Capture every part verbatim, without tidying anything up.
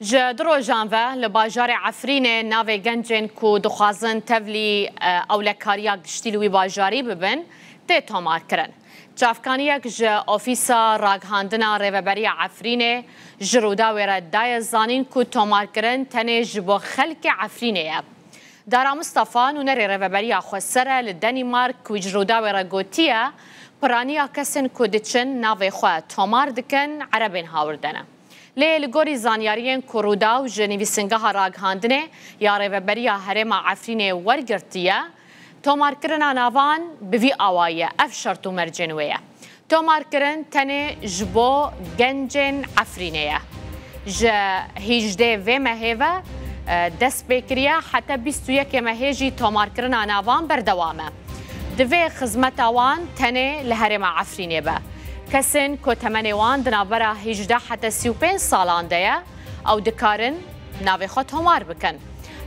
Ji du rojan ve li bajarê Efrînê navê gencên ku dixwazin tevlî, e, ewlekariya giştî li wî bajarî bibin, tê tomarkirin. Çavkaniyek ji Ofîsa Ragihandina Rêveberiya Efrînê ji Rûdawê re daye zanîn ku tomarkirin tenê ji bo xelkê Efrînê ye. Dara Mistefa, nûnerê Rêveberiya Xweser e li Denîmark, wî ji Rûdawê re gotiye, piraniya kesên ku diçin navê xwe tomar dikin, erebên hawirde ne. Lê li gorî zanyariyên ku Rûdaw ji Nivîsingeha Ragihandinê ya Rêveberiya Herêma Efrînê wergirtiye, tomarkirina navan bi vî awayî ye, ev şert û mercên wê ye. Tomarkirin tenê ji bo gencên Efrînê ye. Ji hîjdê vê mehê ve, e, dest pê kiriye, heta bîst û yekê mehê jî tomarkirina navan berdewam e. Divê xizmeta wan tenê li herêma Efrînê be. Kesên ku temenê wan di navbera hîjdeh heta sî û pênc salan de ye, ew dikarin navê xwe tomar bikin.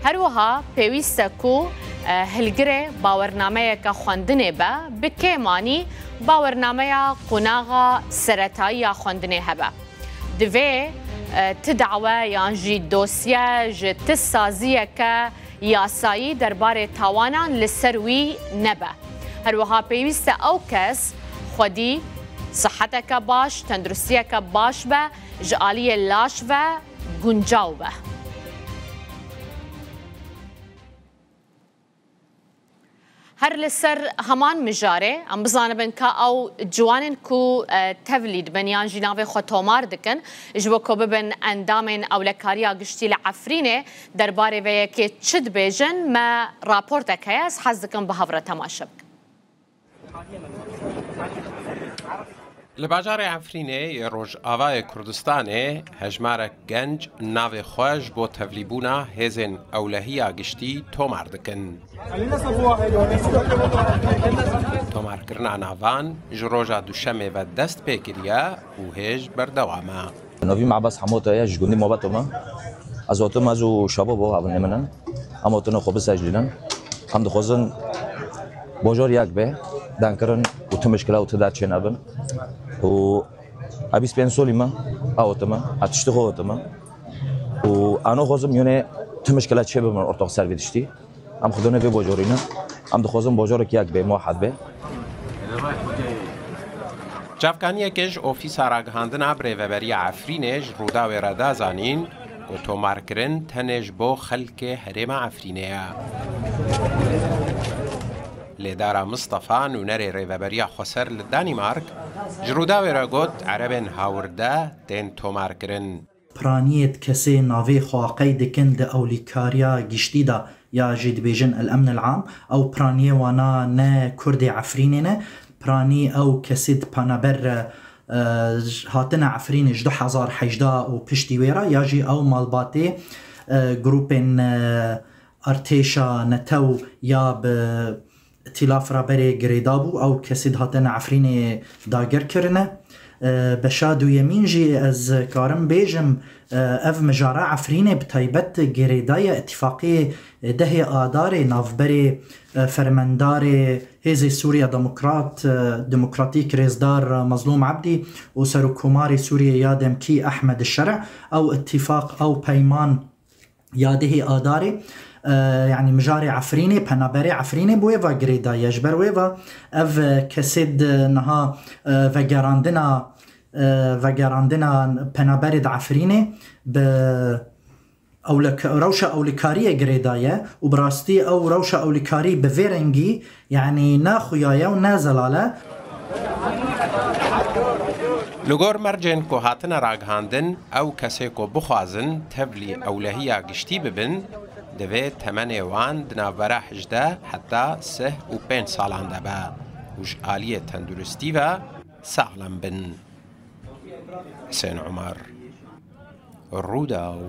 Her wiha pêwîst e ku, e, hilgirê bawernameyeke xwendinê be, bi kêm anî bawernameya qonaxa seretayî ya xwendinê hebe. Divê, e, ti dawe yan jî dosye ji ti saziyeke yasayî derbarê tawanan li ser wî nebe. Her wiha pêwîst e ew kes xwedî siheteke baş, tenduristiyeke baş be, ji aliyê laş ve guncaw be. Her li ser heman mijarê, em bizanibin ka ew ciwanên ku, e, tevlî dibin yan jî navê xwe tomar dikin, ji bo ku bibin endamên ewlekariya giştî li Efrînê, derbarê vê yekê çi dibêjin, me raportek heye, ez hez dikim bi hev re temaşe bikin. Li bajarê Efrînê yê Rojavayê Kurdistanê hejmarek genc navê xwe ji bo tevlîbûna hêzên ewlehiya giştî tomar dikin. Tomarkirina navan ji roja Duşemê ve dest pê kiriye û hêj berdewam e. Novîm Ebas Hemota ye, ji gundî Mobeto me. Ez otim, ez û Şabo bo, hevinê min in. Em otine xwe bisejlînin. Em dixwazin bojor yek be, dengkirin û ti mişkila û ti derd çênebin. Û e bîst pênc solî me, e otime, e tiştê xwe otime. Û ano xwazim yone ti mişkila çê bibin ortax ser vê tiştî. Em xwedone vê bojorî ne. Em dixwazin bojorek yek be, muwahed be. Çavkaniyeke ji Ofîsa Ragihandina Birêveberiya Efrînê ji Rûdawê re da zanîn ku tomarkirin tenê ji bo xelkê herêma Efrînê ye. Lê Dara Mistefa, nûnerê Rêveberiya Xweser li Danîmark, ji Rûdawê re got, erebên hawirde tên tomarkirin. Piraniyê di kesê navê xwe qeyd dikin di ewlîkariya giştî de ya jî dibêjin El Emn El Am, ew piraniyê wana ne Kurdê Efrînê ne, piranî ew kesê di penaber, e, hatine Efrînê ji du hezar hejdeh û piştî wê re, ya jî ew malbatê, e, grûpên, e, artêşa netew ya bi îtîlaf re berê girêdabû, ew kesê dihatine Efrînê dagir kirine. E, beşa duyemîn jî ez karim bêjim, e, ev mijara Efrînê bi taybet girêdaye îtîfaqê dehê Adarê navberê, e, fermendarê Hêzê Sûriya Demokrat, e, Demokratîk Rêzdar Mazlûm Ebdî û Serokkomarê Sûriyê ya demkî Ehmed Şerî. Ew îtîfaq, ew peyman ya dehê Adarê, e, yanî mijarê Efrînê, penaberê Efrînê bi wê ve girêdaye. Ji ber wê ve ev, e, kesê di niha, e, vegerandina, e, vegerandina penaberê di Efrînê bi ewlek-, rewşa ewlikariyê girêdaye û bi rastî ew rewşa ewlikarî bi vê rengî Yanî ne xuya ye û ne zelal e. Li gor mercên ku hatine ragihandin, ew kesê ku bixwazin tevlî ewlehiya giştî bibin, divê temenê wan di navbera hejdeh heta sih û pênc salan de be û ji aliyê tenduristî ve saxlem bin. Husên Umar, Rûdaw.